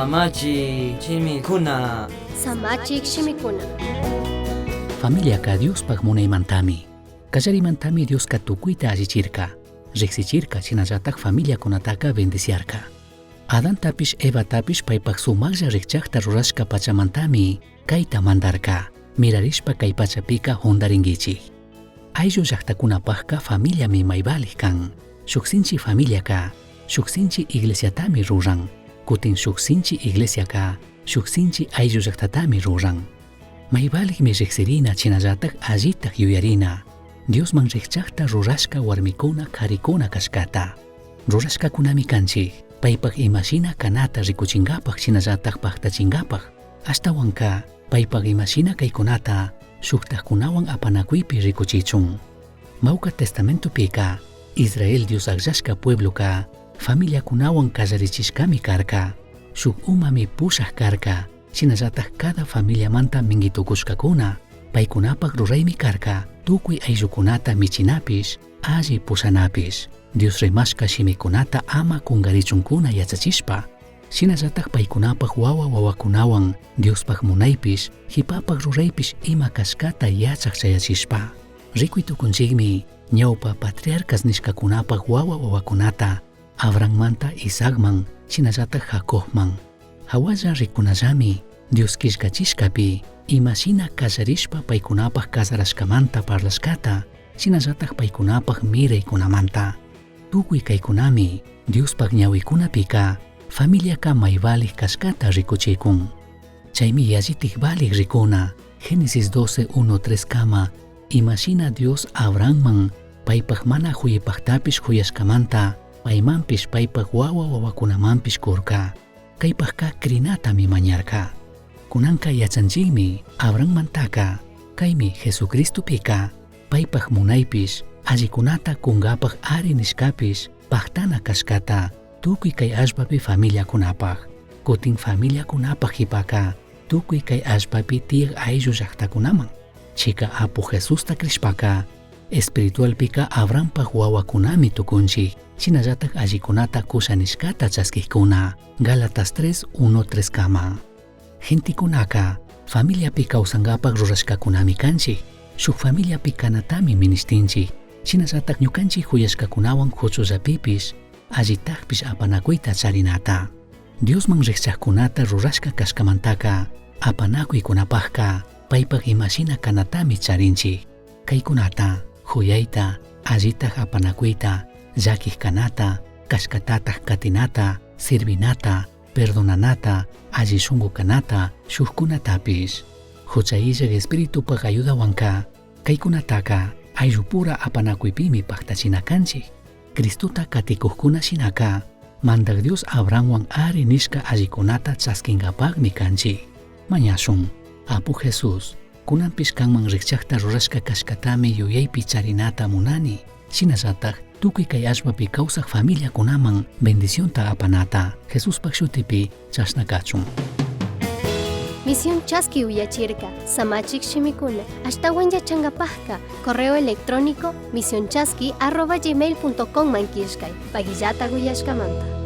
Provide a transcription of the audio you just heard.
Samachik shimikuna. Samachik shimikuna. Familiaca Diospaj munaimantami. Callarimantami Diosca tucuita allichirca, rijsichirca shinallataj familiacunataca bendiciarca. Adantapish Evatapish paipaj sumajlla rijchajta rurashca pachamantami caita mandarca, mirarishpa cai pachapica jundaringuichij. Ayllu llajtacunapajca familiami may valij can. Shuj sinchi familiaca shuj sinchi iglesiatami ruran. Cutin shuj sinchi iglesiaca shuj sinchi ayllu llajtatami ruran. May valijmi rijsirina shinallataj allitaj yuyarina. Diosman rijchajta rurashca huarmicuna jaricuna cashcata. Rurashcacunami canchij, paipaj imashina canata ricuchingapaj shinallataj pajtachingapaj. Ashtahuanca paipaj imashina caicunata shujtajcunahuan apanacuipi ricuchichun. Mauca Testamentopica Israel Dios agllashca puebloca familiacunahuan callarichishcami carca. Shuj umami pushaj carca, shinallataj cada familiamanta minguitucushcacuna, paicunapaj ruraimi carca, tucui ayllucunata michinapish, alli pushanapish. Dios rimashca shimicunata ama cungarichuncuna yachachishpa, shinallataj paicunapaj wawa wawacunahuan Diospaj munaipish, jipapaj ruraipish ima cashcata yachaj chayachishpa. Ricui tucunchikmi ñawpa patriarcas nishcacunapaj wawa wawacunata Abrahammanta Isaacman shinallataj Jacobman. Jahualla ricunallami Dios quillcachishcapi imashina callarishpa paicunapaj cazarashcamanta parlashcata shinallataj paicunapaj miraicunamanta. Tucui caicunami Diospaj ñahuicunapica familiaca may valij cashcata ricuchicun. Chaimi yallitik valij ricuna Génesis 12, 1, 3 kama imashina Dios Abrahamman paipaj mana juyipajtapish juyashcamanta paimanpish paipaj wawa wawacunamanpish curca. Caipajca crinatami mañarca. Cunanca yachanchikmi Abrahammantaca caimi Jesucristopica paipaj munaipish allicunata cungapaj ari nishcapish pajtana cashcata tucui cai allpapi familiacunapaj. Cutin familiacunapaj jipaca tucui cai allpapi tiyaj ayllu llajtacunaman. Chica Apu Jesusta crishpaca espiritualpica Abrahampaj wawakunami tucunchik, shinallataj allicunata cusha nishcata chasquijcuna. Gálatas 3, 1, 3 kama. Gentecunaca familiapi causangapaj rurashcacunami canchik, shuj familiapi canatami minishtinchik, shinallataj ñukanchik juyashcacunawan juchullapipish allitajpish apanacuita charinata. Diosman rijchajcunata rurashca cashcamantaca apanacuycunapajca paipaj imashina canatami charinchik. Caicunata, juyaita, allitaj apanacuita, llaquij canata, cashcatataj catinata, sirvinata, perdonanata, alli shungu canata, shujcunatapish. Jucha illaj espiritupaj ayudahuanca, caicunataca ayllupura apanacuypimi pajtachina canchik. Cristota caticujcuna shinaca, Mandaj Dios Abrahamhuan ari nishca allicunata chasquingapajmi canchik. Mañashun, Apu Jesús, cunanpish canman rijchajta rurashca cashcatami yuyaipi charinata munani. Shinallataj tucui cai allpapi causaj familiacunaman bendicionta apanata. Jesuspaj shutipi chashna cachun. Misión Chaski uyachirka, Samachik shimikuna, ashtawan yachangapajka, correo electrónico misionchaski@gmail.com man killkay, pagillata uyashkamanta.